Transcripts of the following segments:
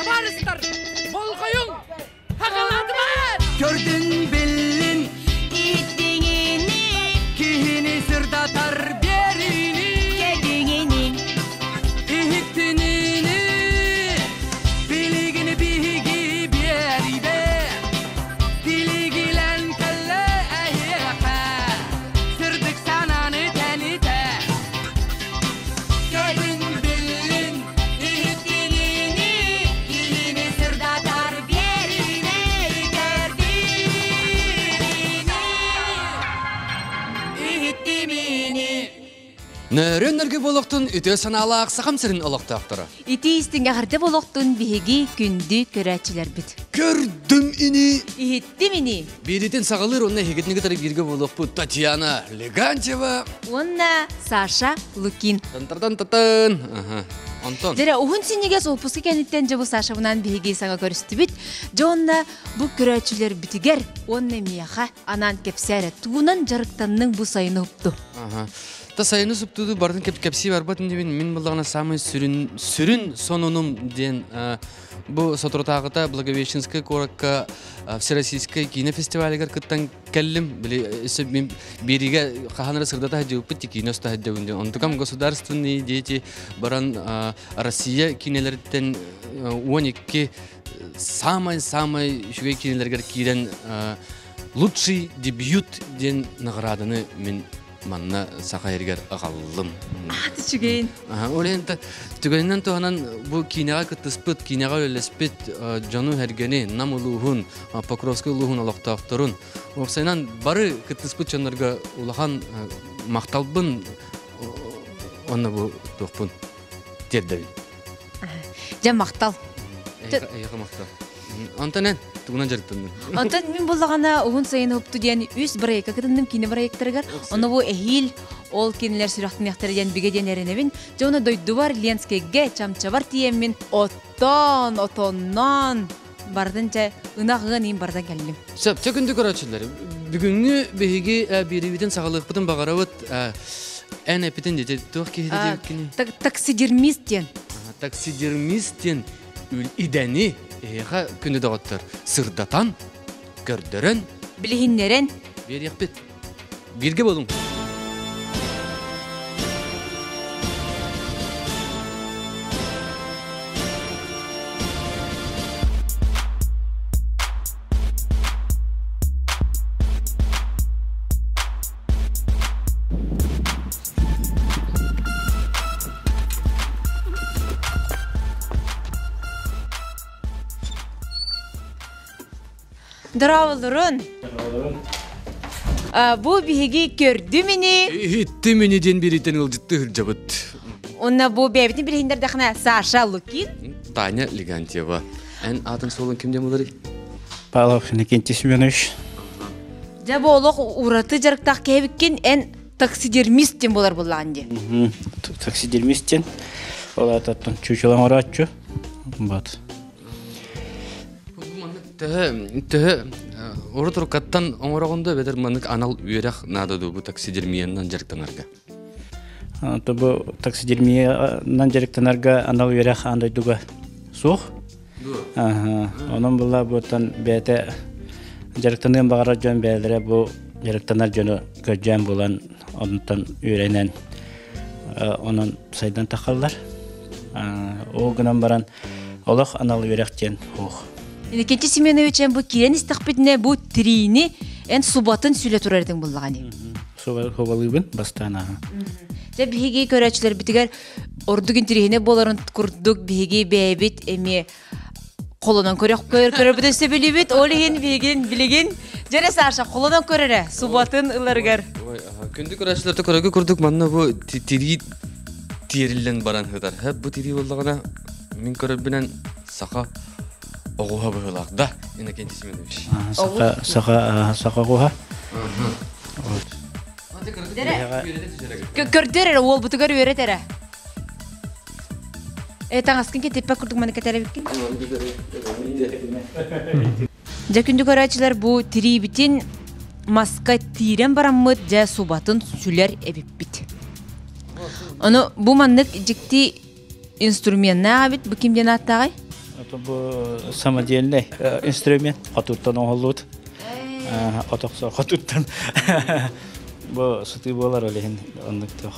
Табаарыстар, болҕойуҥ! Хагалаатыбат! Көрдүн биллин Иһиттиҥини киһини сырдатар биэриини Кэдиҥини иһиттинини билигини биһиги биэрибэ тилигилэн кэллэ эһиэхэ сырдык санааны тэнитэ Көрүн биллин иһиттинини Киһини сырдатар биэриини Көрдүҥүнү Иһиттимини Нөрүн-нөргү буолуохтун үтүө санаалаах Сахам сирин олохтоохторо. Ити истиҥ эҕэрдэ буолуохтун биһиги күндү көрөөччүлэрбит. Көрдүм ини! Иһиттим ини! Бииритин саҕалыыр уонна эһигитини кытары бииргэ буолуохпут Татьяна Легантьева. Уонна Саша Лукин. Тан-тан-тан. Онтон. Дьэрэ уһун синньигэс уоппуска кэнниттэн дьэ бу Сашабынан биһиги саҥа көрүстүбүт. Дьэ уонна бу көрөөччүлэрбитигэр уонна миэхэ анаан кэпсээрэ тугунан дьарыктанныҥ бу сайыны упту? Аха. Та сайыны суптуду бардын кэп кэпсии барбат иннибин мин буллаҕына самый сүрүн сүрүн сонунум диэн Бу соторутааҕыта Благовещенскай куоракка Всероссийскай киинэ фестивалыгар кыттан кэллим. Били өссө мин биэриигэ хаһан эрэ сырдата сылдьыбыппыт киинэ уста сылдьабын диэн. Онтукам государственные дети баран Россия киинэлэриттэн 12 самай-самай үчүгэй киинэлэригэр киирэн лучший дебют диэн награданы мин манна саха сиригэр аҕаллым. Аат үчүгэйин. Ол иһин түгэнинэн туһанан бу киинэҕэ кыттыспыт, киинэҕэ үлэлэспит дьону-сэргэни, Нам улууһун, Покровскай улууһун олохтоохторун, уопсайынан бары кыттыспыт дьоннорго улахан махталбын уонна бу туохпун тиэрдэбин. Дьэ махтал. Эйиэхэ махтал. Онтон эн тугунан дьарыктанныҥ? Онтон мин буллаҕына уһун сайын уһупту диэн үс бырайыакка кытынным киинэ бырайыактарыгар. Ону бу эһиил ол кинилэр сүрэхтэниэхтэрэ диэн бигэ диэн эрэнэбин. Дьэ ону дойдубар Ленскэйгэ, Чамчабар тиийэммин оттоон, отонноон бардын чэ ынах ыан иин бардан кэллим. Сөп, чэ күндү көрөөччүлэр. Бүгүҥҥү биһиги биэриибитин саҕалыахпытын баҕарабыт. Эн эпитин дии туох киһи диэбиккиний? Таксидермист диэн. Таксидермист диэн идэни эһиэхэ күнү доҕоттор сырдатан, көрдөрөн, билиһиннэрэн биэриэхпит. Бииргэ буолуҥ. Дорооболорун. Бу биһиги көрдүм ини. Иһиттим ини диэн бириитен ыалдьытты сылдьабыт. Онна бу бэйэбитин билиһиннэрдэххинэ Саша Лукин. Таня Легантьева. Эн аатын суолун ким диэн буларый? Павлов Иннокентий Семенович. Дьэ бу олох ураты дьарыктаах киһибиккин эн таксидермист диэн буолар буллаҕын дии. Таксидермист диэн. Ол аата чучулан орааччу. Вот. Төһө төһө урут уруккаттан оҥороҕун да эбэтэр маннык анал үөрэх наада дуу бу таксидермиянан дьарыктанарга? То бу таксидермиянан дьарыктанарга анал үөрэх аан дойдуга суох. Онон була буттан бэйэтэ дьарыктаныан баҕарар дьон бэйэлэрэ бу дьарыктанар дьону көрдьөөн булан онтон үөрэнэн онон сайдан тахаллар. Ол гынан баран олох анал үөрэх диэн суох. Иннокентий Семенович эн бу киирэн истэхпитинэ бу тириини эн субатын сүлэ турар этиҥ буллаҕа Субалыыбын бастаан аха. Дьэ биһиги көрөөччүлэрбитигэр ордук интириэһинэй буоларын курдук биһиги бэйэбит эмиэ холонон көрөх көрөрбүтүн сөбүлүүбүт. Ол иһин биһигин билигин дьэрэ Саша холонон көрөрө субатын ыларыгар. Күндү көрөөччүлэртэ көрөргө курдук манна бу тирии тиэриллэн баран сытар. Бу тирии буоллаҕына мин көрөрбүнэн саха оҕуһа быһыылаах да Иннокентий Семенович. Саха саха саха оҕуһа. Көрдөр эрэ уолбутугар үөрэт эрэ. Э таҥаскын кэтиппэ курдук маны кэтэребиккин. Дьэ күндү көрөөччүлэр бу тириибитин маска тиирэн бараммыт дьэ субатын сүлэр эбиппит. Ону бу маннык дьикти инструменнаах эбит бу ким диэн ааттааҕый? Бу самодельный инструмент хотуттан оҥоһуллубут. Отохсо хотуттан. Бу сытыы буолар ол иһин оннук туох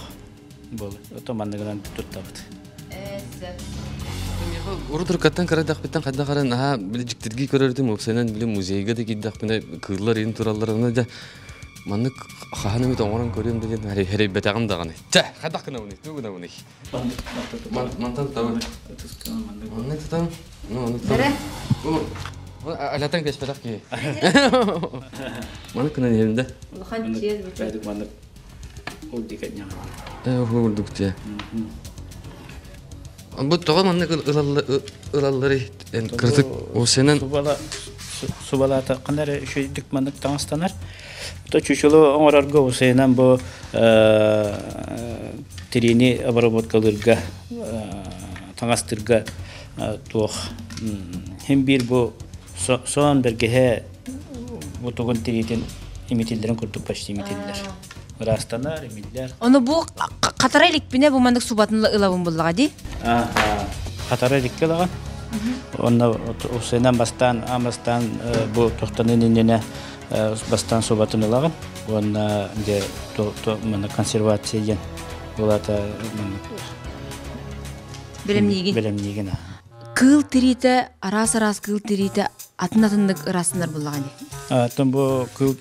буол. Ото манныгынан туттабыт. Урут уруккаттан кырадахпыттан хайдах эрэ наһаа били дьиктиргии көрөрүтүм уопсайынан били музейга да киирдэхпинэ кыыллар иин туралларына дьэ маннык хаһан эмит оҥорон көрүөм да диэн хэрэйбэтэҕим даҕаны. Чэ, хайдах гынабыный, тугу гынабыный? Мантан тутабын. Маннык тутам. Ну, ону тутам. Алятан кэспэтэх киһи. Маннык гынан иһэбин да. Улахан чиэс бу. Бэдик маннык ол дикэтньэҕэ. Э, курдук дьэ. Бу тоҕо маннык ылалларый? Кырдык осенен субалаата ханна эрэ үчүгэйдик маннык таҥастанар. То чучулу оҥорорго усайынан бу тириини обработкалыырга таҥастыырга туох хим биир бу соон бэргэһэ бу тугун тириитин имитиллэрин курдук почти имитиллэр. Ыраастанар, имиллэр. Ону бу хатара иликпинэ бу маннык субатын ылабын буллаҕа дии. Хатара иликкэ ылаҕын. Онно усайынан бастаан бастаан бу тохтонун иннинэ бастаан субатын ылаҕын уонна дьэ манна консервация диэн булата бэлэмниигин бэлэмниигин кыыл тириитэ араас-араас кыыл тириитэ атын атыннык ыраастанар буллаҕа дии Оттон бу кыыл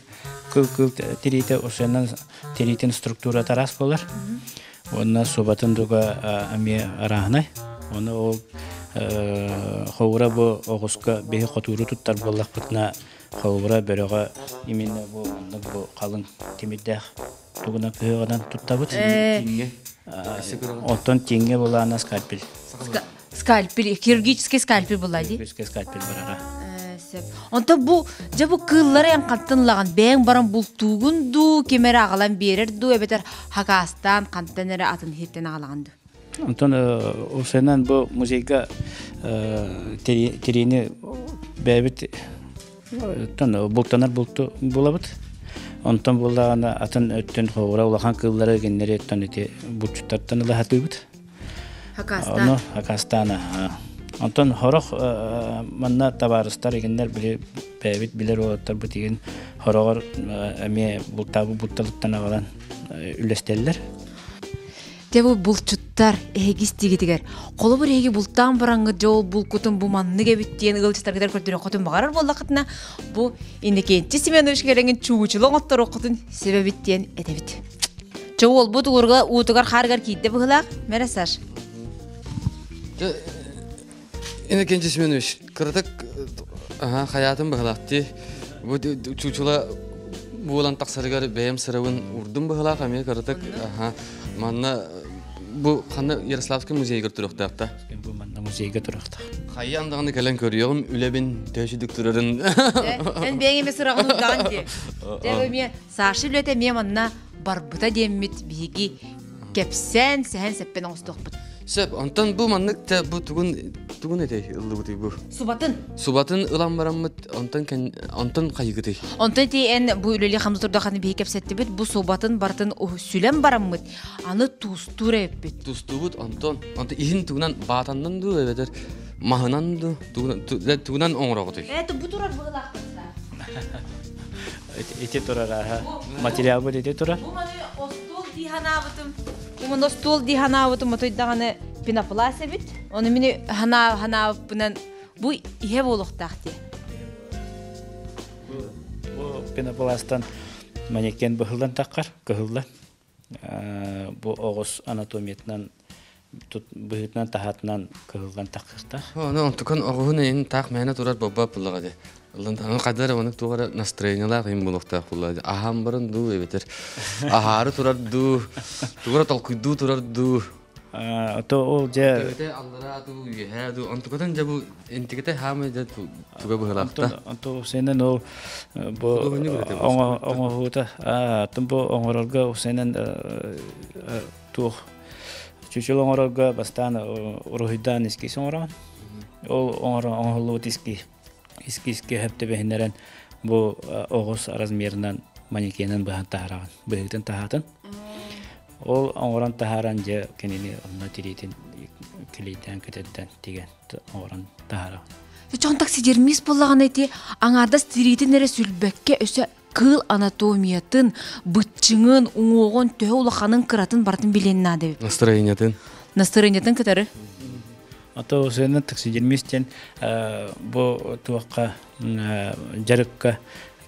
кыыл кыыл тириитэ усуйанан тириитин структурата араас буолар уонна субатын дуга эмиэ арааһынай оны ол ховура бу оҕуска биһи хотууру туттар буоллахпытына Холобура, бөрөҕө именно бу маннык бу халыҥ тимирдээх тугунан кыһыаҕынан туттабыт. Тиҥҥэ. Оттон тиҥҥэ булаана скальпель. Скальпель, хирургический скальпель була дии. Хирургический скальпель барара. Сөп. Онто бу дьэ бу кыыллары эн хантан ылаҕын бэйэҥ баран бултуугун дуу, ким эрэ аҕалан биэрэр дуу, эбэтэр хакаастаан хантан эрэ атын иһиттэн аҕалаҕын дуу? Онтон усуйанан бу музейга тириини бэйэбит бултанар булту булабыт. Онтон буллаҕына атын өттүн хоһура улахан кыыллары кинилэри өттөн ити булчуттартан ыла сатыыбыт. Хакастаан. Ону Хакастаан. Онтон хорох манна табаарыстар игиннэр били бэйэбит билэр уолаттарбыт игин хороҕор эмиэ бултаабыт булталыттан аҕалан үллэстэллэр. Дьэ бу булчуттар эһиги истигитигэр холобур эһиги бултаан бараҥҥыт дьэ ол булкутун бу маннык эбит диэн ыалдьыттаргытыгар көрдөрүөххүтүн баҕарар буоллаххытына бу Иннокентий Семенович кэлэҥин чуучула оҥотторуоххутун сөбөбүт диэн этэбит. Чэ уолбут уурга уутугар хаарыгар киирдэ быһыылаах. Мэрэ Саш. Дьэ Иннокентий Семенович кыратык хайаатын быһыылаах дии. Бу чуучула буолан тахсарыгар бэйэм сырабын урдум быһыылаах эмиэ кыратык манна бу ханна Ярославский музейгар туруохтаах да? Бу манна музейга туруохтаах. Хайаан даҕаны кэлэн көрүөҕүм үлэбин төһө турарын. Эн бэйэҥ эмэ сыраҕын урдаҕын дии. Дьэ бу эмиэ Саша үлэтэ эмиэ манна барбыта диэммит биһиги кэпсээн, сэһэн-сэппэн оҥостуохпут. Сөп, онтон бу маннык та бу тугун тугун этэй ыллыбытый бу? Субатын. Субатын ылан бараммыт, онтон онтон хайыгытый? Онтон ти эн бу үлэли хамсы турдаханы биһи кэпсэттибит, бу субатын бартын сүлэн бараммыт, аны туустуур эбиппит. Тустуубут, онтон онтон иһин тугунан баатаннан дуу эбэтэр маһынан дуу тугунан оҥороҕутуй? Э, бу турар быһылаахпыт. Ити турар аха. Материал бу ити турар. Бу маны остуол дии ханаабытым. Бу маны остуол дии ханаабытым отойдаҕаны пенопласт эбит. Ону мини ханаа ханаабыппынан бу иһэ буолуохтаах дии. Бу пенопластан манекен быһыллан таххар, кыһыллан. Бу оҕус анатомиятынан быһыытынан таһаатынан кыһыллан таххыстаах. Ону онтукан оҕуһун эйин таах мээнэ турар бобба буллаҕа дии. Ылын хадара оны туох эрэ настроениелаах им булуохтаах булла дии. Аһаан баран дуу эбэтэр аһаары турар дуу, тугу эрэ толкуйдуу турар дуу. То ол дьэ Төбөтө аллараа дуу, үөһээ дуу. Онтукатын дьэ бу интигите хаамай дьэ туга быһылаахта. Онто сенен ол бу оҥоһуута атын бу оҥорорго сенен туох чучул оҥорорго бастаан уруһуйдаан эскиз оҥороҕун. Ол оҥоһуллубут эскиз эскизке сөп түбэһиннэрэн бу оҕус размерынан манекенын быһан таһараҕын, быһыытын таһаатын. Ол оҥорон таһааран дьэ кинини онно тириитин Килийдээн көтөрдөн тигэн оҥорон таһаарабын. Чон таксидермист буоллаҕына ити аҥаардас тириитин эрэ сүлбэккэ өссө кыыл анатомиятын, быччыҥын, уҥуоҕун, төһө улаханын, кыратын барытын билиэн наада эбит. Настроениятын. Настроениятын кытары. Ото усуйанан таксидермист диэн бу туохха дьарыкка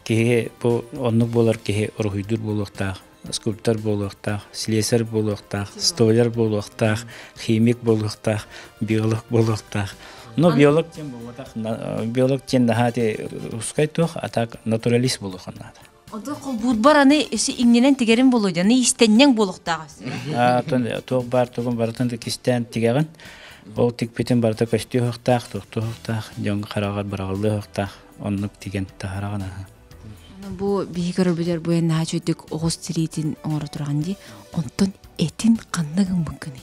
киһи бу оннук буолар киһи уруһуйдуур буолуохтаах, скульптор буолуохтаах, слесарь буолуохтаах, столяр буолуохтаах, химик буолуохтаах, биолог буолуохтаах. Но биолог диэн буолбатах, биолог диэн наһаа ускай туох, а так натуралист буолуохха наада. Онтон холбуурбар аны өссө иҥнэнэн тигэрин буолуо дьэ, аны истэнньэҥ буолуохтаах өссө. Туох баар тугун барытын да кистээн тигэҕин. Ол тикпитин барыта көстүө суохтаах, туохтуохтаах, дьоҥ хараҕар быраҕыллыахтаах, оннук тигэн таһараҕын аһа. Бу биһи көрөрбүтэр бу наһаа үчүгдүк оҕус тириитин оҥоро тураҕын дии. Онтон этин ханна гыммыккыный?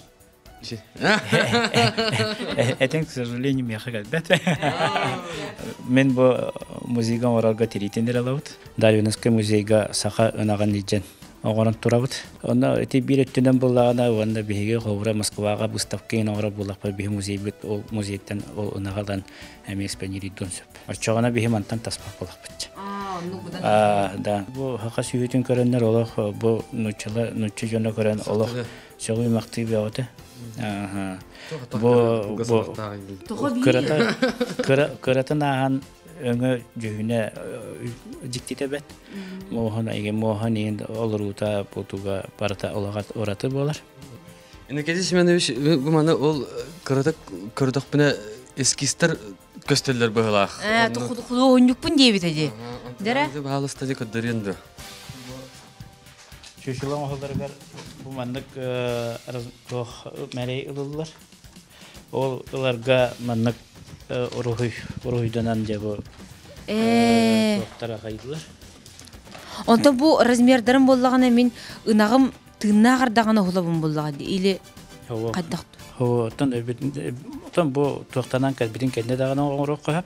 Этин, к сожалению, миэхэ кэлбэт. Мин бу музейга оҥорорго тириитин эрэ ылабыт. Дарвиновскай музейга саха ынаҕын илдьэн оҥорон турабыт. Онно ити биир өттүнэн буллаҕына уонна биһиги холобура Москваҕа выставка оҥорор буоллахпыт биһи музейбыт ол музейтан ол ынаҕы ылан эмиэ экспонирийдуон сөп. Оччоҕуна биһи мантан таспат буоллахпыт. Да. Бу саха сүөһүтүн көрөннөр олох бу нууччала нуучча дьоно көрөн олох сөҕүү-махтыы бөҕөтө. Бу бу кырата кыра кыратын ааһан өҥө дьүһүнэ дьиктитэ бэт. Муоһун эйгэ муоһун иһин олоруута бутуга барыта улаҕат ураты буолар. Иннокентий Семенович, бу маны ол кыратык көрдөхпүнэ эскизтэр көстөллөр быһылаах. Ээ, худуоһунньукпун диэбитэ дии. Дэрэ? Баһалыста дии көрдөрүөн дуо? Чучула оҥоһулларыгар бу маннык туох мэрэй ылыллар. Ол ыларга маннык уруһуй уруһуйданан дьэ бу туохтара хайдылар. Онтон бу размердарын буоллаҕына мин ынаҕым тыыннаах ардаҕына уһулабын буоллаҕа или хайдах? Оттон оттон бу туохтанан кэлбитин кэннэ даҕаны оҥоруохха сөп.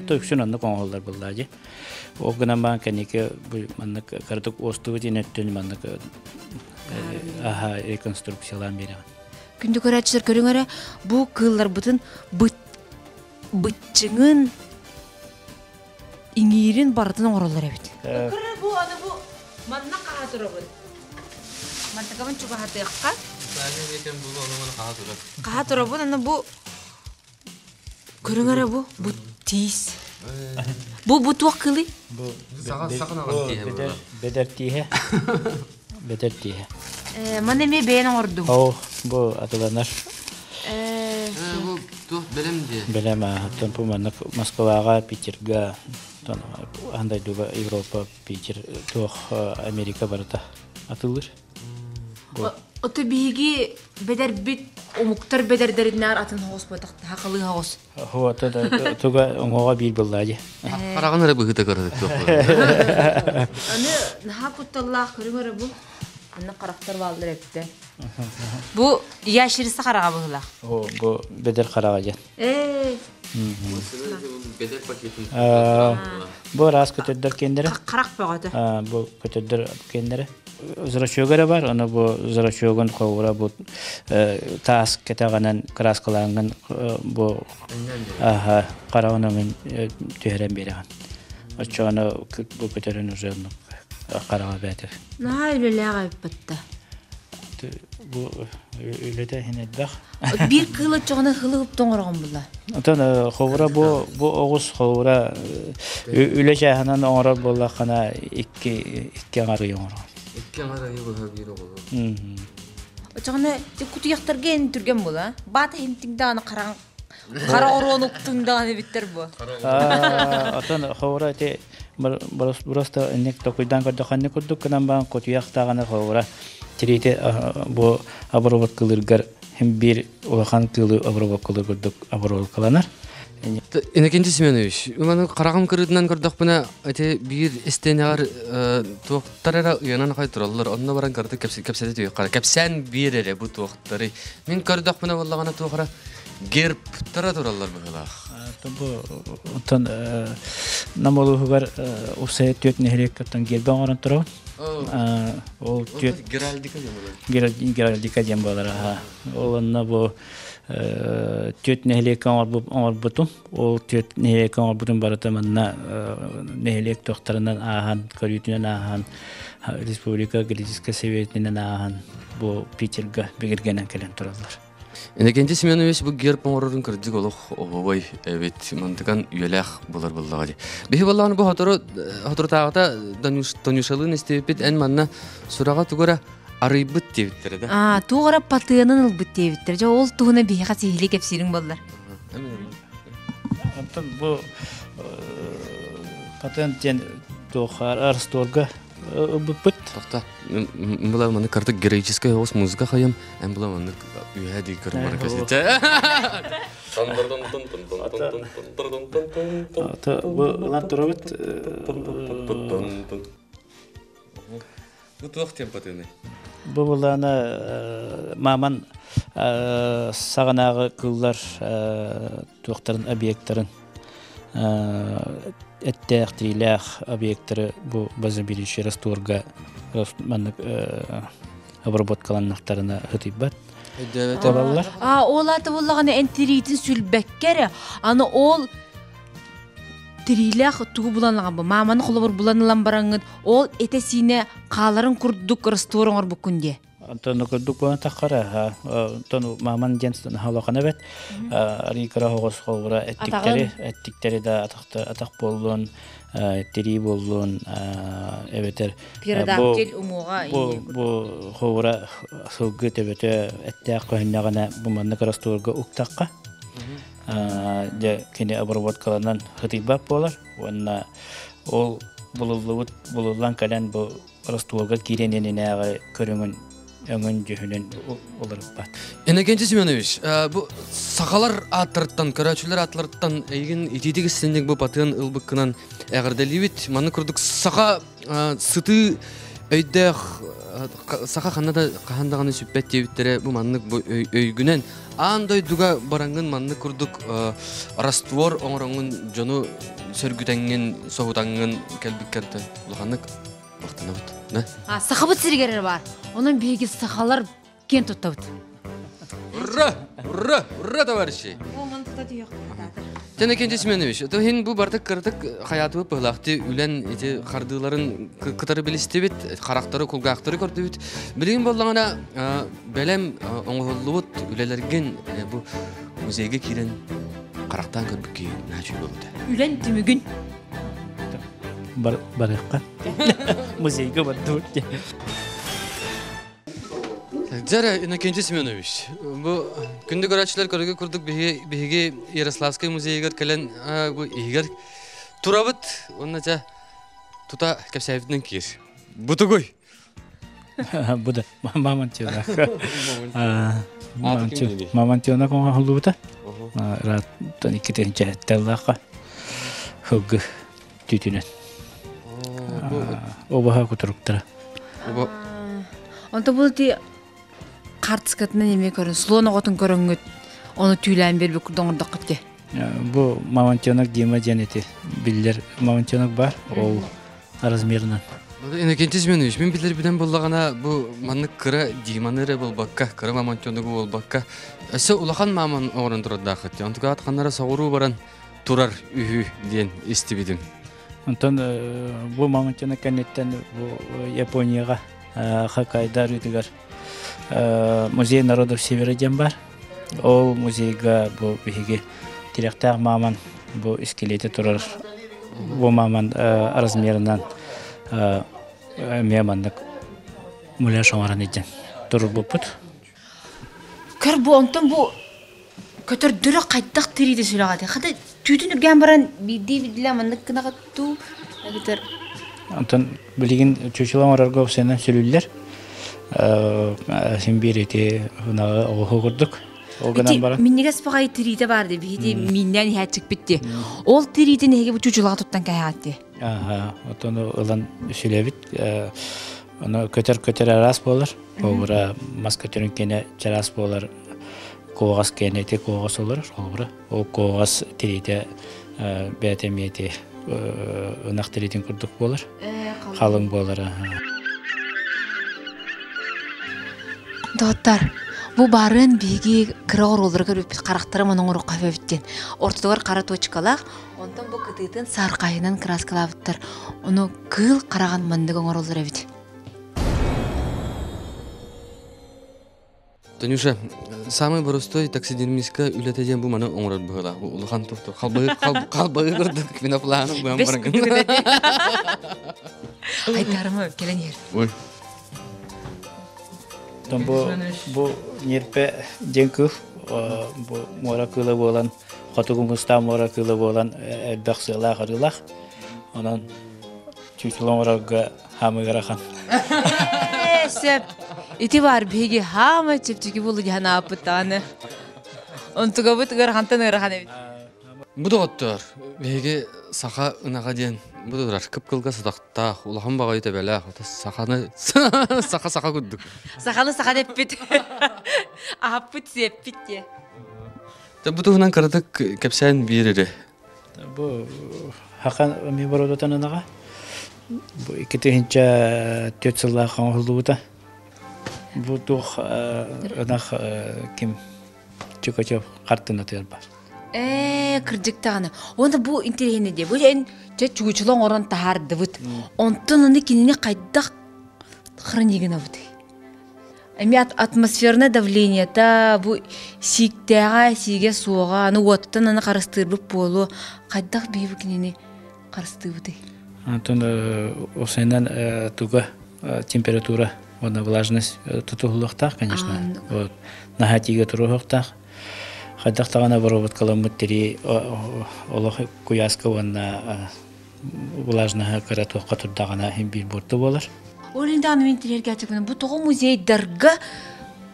То үксүн оннук оҥоһуллар буоллаа дии. Ол гынан баран кэнники бу маннык кыратык уостубут иин өттүн маннык аха реконструкциялаан биэрэҕин. Күндү көрөөччүлэр көрүҥ эрэ бу кыылларбытын быт быччыҥын иҥиирин барытын оҥороллор эбит. Кыры бу аны бу манна хаһа турабын. Мантакабын чугаһатыахха. Хаһа турабын аны бу көрүҥ эрэ бу бу тиис. Бу бу туох кылый? Бу бэдэр бэдэр тииһэ. Бэдэр тииһэ. Маны эмиэ бэйэн оҥордуҥ. Оо, бу атыланар. Бу туох бэлэм дии? Бэлэм ааһыттан бу маннык Москваҕа, Питерга, аан дойдуга Европа, Питер, туох Америка барыта атылыр. Ото биһиги бэдэрбит омуктар бэдэрдэринээр атын хоҕус буотахта хахалыы хоҕус. Хуата туга уҥуоҕа биир быллаа дии. Хараҕын эрэ быһыыта көрөдүк туох Аны наһаа кутталлаах көрүҥ эрэ бу. Анна харахтар бааллар эбиттэ. Бу ящерица хараҕа быһыылаах. О, бу бэдэр хараҕа диэн. Ээ. Бэдэр пакетын. Бу араас көтөрдөр киэннэрэ. Харах бөҕөтө. Бу көтөрдөр киэннэрэ. Зрачога эрэ бар, аны бу зрачогун холобура бу таас кэтэҕинэн кырааскалааҥҥын бу аха хараҕын өҥүн түһэрэн биэрэҕин. Оччоҕуна бу көтөрүн уже хараҕа бээтэр. Наһаа үлэлээх эбиппит Бу үлэтэ иһин элбэх. Биир кыыл оччоҕуна хылы тоҥороҕун була. Отон холобура бу бу оҕус холобура үлэ чааһынан оҥорор буоллаххына икки икки аҥар ый оҥороҕун. Икки аҥар ыйы быһа биир оҕолор. Оччоҕуна кутуйахтарга эн түргэн була. Баата химтиҥ даҕаны хараҥ хара оруон уктуҥ даҕаны биттэр бу. Отон холобура ити просто инник токуйдаан көрдөххө курдук гынан баран кутуйах даҕаны холобура тириити бу обработкалыыргар биир улахан кыылы обработкалыыр курдук обработкаланар. Иннокентий Семенович, маны хараҕым кырыытынан көрдөхпүнэ, ити биир истиэнэҕэр туохтар эрэ ыйанан хай тураллар, онно баран кырдык кэпсэтэ түһүөххэ. Кэпсээн биир эрэ бу туохтары. Мин көрдөхпүнэ буоллаҕына туох эрэ гербтара тураллар быһыылаах. Бу оттон Нам улууһугар уопсайа түөрт нэһилиэк гербэ оҥорон турабын. Ол түөрт Геральдика диэн буолар. Геральдика диэн буолар. Ол онно бу Түөрт нэһилиэккэ оҥорбутум. Ол түөрт нэһилиэккэ оҥорбутум барыта манна нэһилиэк туохтарынан ааһан, көрүүтүнэн ааһан, республика греческэй советинэн ааһан бу Питерга бигэргэнэн кэлэн тураллар. Иннокентий Семенович бу герб оҥорорун кырдьык олох оһуобай эбит мантыкан үйэлээх булар буллаҕа дии. Биһи буоллаҕына бу сотору соторутааҕыта Танюшалыын истибиппит эн манна сураҕа тугу эрэ арыйбыт диэбиттэрэ да. Аа, туох эрэ патыанын ылбыт диэбиттэр. Дьэ ол туһунан биһиэхэ сиһилии кэпсиириҥ буоллар. Онтон бу патент диэн туох арстуорга ылбыппыт. Тохта, была маннык картык героическая оҕус музыка хайым, эн была маннык үөһэ дии көрөн баран кэситэ. Бу ылан турабыт. Бу туох темпатыный? Бу булаана маман саҕанааҕы кыллар туохтарын объекттарын эттээх тиилээх объекттары бу базобилищий растворга маннык обработкаланнахтарына ытыйбат Өйдөөбөтө. А ол аты буллаҕына эн тириитин сүлбэккэ эрэ аны ол тириилээх тугу булан ылаҕын бу мааманы холобур булан ылан бараҥҥын ол этэ-сиинэ хааларын курдук раствор оҥорбуккун диэ. Онтон курдук буолан таххара онтон мааман диэн халахана эбэт арыйкара оҕус холбура эттиктэри эттиктэри да атахта атах буоллун тирии буоллун эбэтэр птеродактиль уҥуоҕа бу бу холбура сылгы төбөтө эттээх көһүннэҕинэ бу маннык растворга уктахха дьэ кини обработкаланан хытыйбат буолар уонна ол булуллубут булуллан кэлэн бу растворга киирэн иннинээҕи көрүҥүн өҥүн дьүһүнүн уларыппат. Иннокентий Семенович, бу сахалар ааттарыттан, көрөөччүлэр ааттарыттан эйигин итиитик истинник бу патыан ылбыккынан эҕэрдэлиибит. Маннык курдук саха сытыы өйдөөх саха ханна да хаһан даҕаны сүппэт диэбиттэрэ бу маннык бу өйгүнэн аан дойдуга бараҥҥын маннык курдук раствор оҥороҥҥун дьону сөргүтэҥҥин соһутаҥҥын кэлбиккэртэн улаханнык махтанабыт да А сахабыт сиригэр эрэ баар. Онон биһиги сахалар киэн туттабыт. Ура! Ура! Ура, товарищи! Иннокентий Семенович, то хин бу бартык кырытык хаятыбыт быһылаахты үлэн ити хардыыларын кытары билистибит, харахтары, кулгаахтары көрдүбүт. Билигин боллаҕына бэлэм оҥоһуллубут үлэлэргин бу музейга киирэн харахтаан көрбүккэ наачуй буолбута. Үлэн түмүгүн. Барыахха. Музейга бардыбыт. Дьэ, Иннокентий Семенович, бу күндү көрөөччүлэр көрүгү курдук биһиги Ярославскай музейыгар кэлэн бу иһигэр турабыт. Уонна дьэ тута кэпсээбитинэн киир. Бутугуй! Бу да мамонтенок. Мамонтенок оҥоһуллубута. Ырааттан иккитин чэһэттэллаахха хылгы түүтүнэн. Обаһа кутуруктара. Онто бу ти хартыскатынан эмиэ көрөн, слон оҕотун көрөҥҥүт, ону түүлээн биэрбит курдук оҥордоххут дии. Бу мамонтенок Дима диэн ити биллэр мамонтенок бар, ол размерынан. Иннокентий Семенович, мин билэрбинэн буллаҕына бу маннык кыра Диманы эрэ буолбакка, кыра мамонтеногу буолбакка, өссө улахан мамон оҥорон турардааххыт. Онтугаат ханнара соҕуруу баран турар үһү диэн истибитим. Онтон бу мамонтенок кэнниттэн бу Японияҕа Хоккайдо арыытыгар музей народов Севера диэн бар. Ол музейга бу биһиги тирэхтээх мааман бу скелети турар бу мааман размерынан эмиэ маннык муляж оҥорон илдьэн турбуппут. Көр бу онтон бу көтөрдөрө хайдах тириитэ сүрэҕэ хата түүтүн үргээн баран биирдии биирдилээ маннык гынаҕыт дуу эбэтэр Онтон билигин чучула оҥорорго усенан сүлүллэр. Син биир ити ынаҕы оҕуһу курдук. Ол гынан баран минньигэс баҕайы тириитэ баар дии биһиги мииннээн иһээччикпит дии. Ол тириитин эһиги бу чучулаҕа туттан кэһээҕит дии. Аха, отону ылан сүлэбит. Ону көтөр-көтөр араас буолар. Холобура мас көтөрүн киэнэ чараас буолар. Куоҕас киэнэ ити куоҕас олорор. Холобура ол куоҕас тириитэ бэйэтэ эмиэ ити ынах тириитин курдук буолар. Халыҥ буолар. Доҕоттор, Бу баарын биһиги кыра оруоллары көрбүппүт харахтара манан оҥоруохха эбит диэн. Ортотугар хара точкалаах, онтон бу кытыытын саархайынан кырааскалаабыттар. Ону кыыл хараҕын маннык оҥороллор эбит. Танюша, самый простой таксидермистка үлэтэ диэн бу маны оҥорор быһыылаах. Бу улахан туохтур. Халбаһы халбаһы курдук пенопланы быһан Бэс баран. Айтарыма кэлэн иһэр. Ой. Оттон бу бу ньирпэ диэн кыыл бу муора кыыла буолан хотугу муустаах муора кыыла буолан элбэх сыалаах-арыылаах. Онон чүүчүл оҥорорго хаамыы ыарахан. Сөп. Ити бар биһиги хаама чэпчэки буолу диэн ааппыт даҕаны. Онтугабыт ыарахантан ыарахан эбит. Бу доҕоттоор, биһиги саха ынаҕа диэн бу турар кып-кылгас атахтаах, улахан баҕайы төбөлөөх, саханы саха-саха курдук. Саханы саха дэппит. Аһаппыт сиэппит диэ. Бу туһунан кыратык кэпсээн биэр эрэ. Бу хахан эмиэ бородотон ынаҕа. Бу 2004 сыллаах оҥоһуллубута. Бу туох ынах ким Чукачев хартыынатыгар бар. Ээ, кырдьык даҕаны. Уонна бу интэриэһинэй дии. Бу эн чэ чуучула оҥорон таһаардыбыт. Онтон аны кинини хайдах хранигынабытый? Эмиэ атмосферное давлениета бу сииктээҕэ, сиигэ суоҕа, аны уоттан аны харыстыырбыт буолуо. Хайдах биһи бу кинини харыстыыбытый? Онтон осеннан туга температура уонна влажность тутуһуллуохтаах, конечно. Вот. Наһаа тиигэ туруохтаах. Хайдах даҕаны обработкаламмыт тирии олох куйааска уонна влажноһа кыра туохха турдаҕына иһин биир буорта буолар. Ол иһин даҕаны мин тириэргээччикпин бу тоҕо музейдарга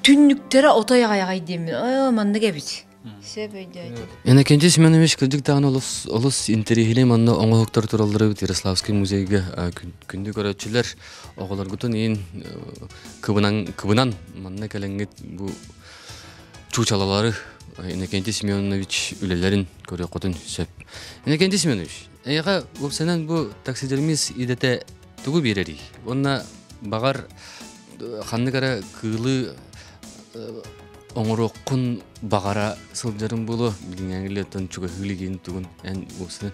түннүктэрэ отой аҕай диэммин. Оо, маннык эбит. Сөп өйдөөтүм. Иннокентий Семенович кырдьык даҕаны олус олус интэриэһинэй манна оҥоһуктар тураллар эбит Ярославскай музейга күндү көрөөччүлэр оҕолоргутун иин кыбынан кыбынан манна кэлэҥҥит бу чуучалалары Иннокентий Семенович үлэлэрин көрүөххүтүн сөп. Иннокентий Семенович, эйиэхэ уопсайынан бу таксидермист идэтэ тугу биэрэрий? Уонна баҕар ханнык эрэ кыылы оҥоруоххун баҕара сылдьарым буолуо билиҥҥээҥи чугаһыы илигин тугун эн уопсайынан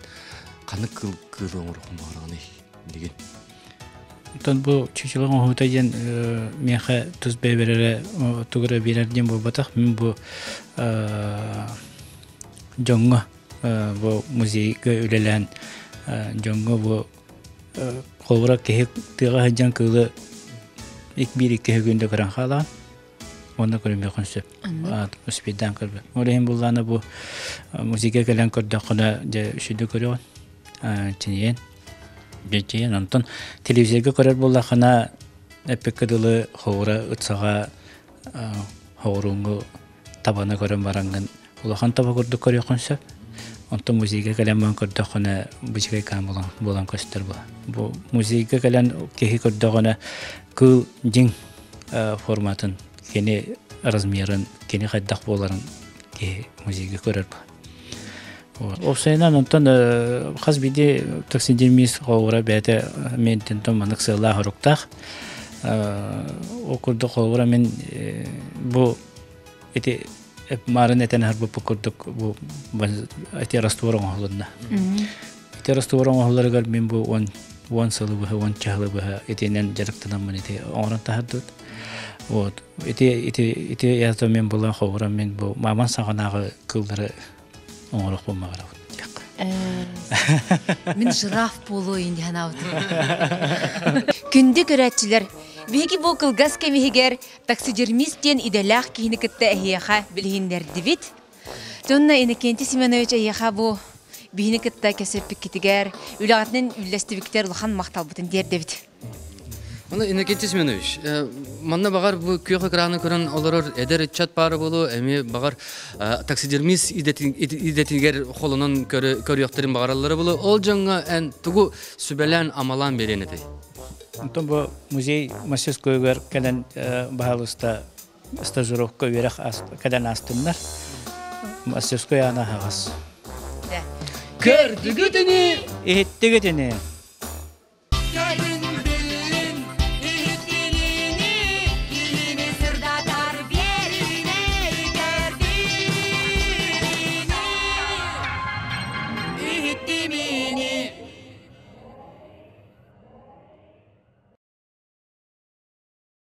ханнык кыыл кыылы оҥоруоххун баҕараҕыный билигин? Оттон бу чучула оҥоһуута диэн миэхэ тус бэйэбэр эрэ тугу эрэ биэрэр диэн буолбатах. Мин бу дьоҥҥо бу музейга үлэлээн дьоҥҥо бу холобура киһи тыаҕа сылдьан кыылы биир икки күндэ көрөн хаалаҕын уонна көрүмүөххүн сөп. Успейдаан көрбөт. Ол иһин буллаана бу музейга кэлэн көрдөххүнэ дьэ үчүгэй көрөҕүн. Чинийэн Дьиэччийэн онтон телевизорга көрөр буоллаххына эппиккэ дылы хоҕура ытсаҕа хоҕурууҥҥу табаны көрөн бараҥҥын улахан таба курдук көрүөххүн сөп. Онтон музейга кэлэн баран көрдөххүнэ бычыкай каан буолан, буолан көстөр бу. Бу музейга кэлэн киһи көрдөҕүнэ кыыл дьиҥ форматын, кини размерын, кини хайдах буоларын киһи музейга көрөр бу. Уопсайынан онтон хас биирдии таксидермист холобура бэйэтэ миэнтэн маннык сыаллаах-соруктаах. Ол курдук холобура мин бу ити маарын этэн аһарбыппыт курдук бу ити раствор оҥоһулунна. Ити раствор оҥоһулларыгар мин бу 10 сылы быһа, 10 чаһылы быһа итинэн дьарыктанаммын ити оҥорон таһардыбыт. Вот. Ити ити ити ято мен була холобура мин бу маман саҕанааҕы кыыллары оҥоруохпун баҕарабын диэххэ. Мин жираф буолуо дии санаабытым. Күндү көрөөччүлэр, биһиги бу кылгас кэм иһигэр таксидермист диэн идэлээх киһини кытта эһиэхэ билиһиннэрдибит. Дьонно Иннокентий Семенович эйиэхэ бу биһини кытта кэсэппиккитигэр, үлэҕитинэн үллэстибиккитигэр улахан махталбытын тиэрдэбит. Оны Иннокентий Семенович, манна баҕар бу күөх экраны көрөн олорор эдэр ыччат баара буолуо, эмиэ баҕар таксидермист идэтигэр холонон көрүөхтэрин баҕараллара буолуо. Ол дьоҥҥо эн тугу сүбэлээн амалаан биэриэн этэй? Онтон бу музей мастерскойугар кэлэн баһаалыста стажировка үөрэх кэлэн аастыннар. Мастерской аана аһаҕас. Көрдүгүт ини! Иһиттигит ини!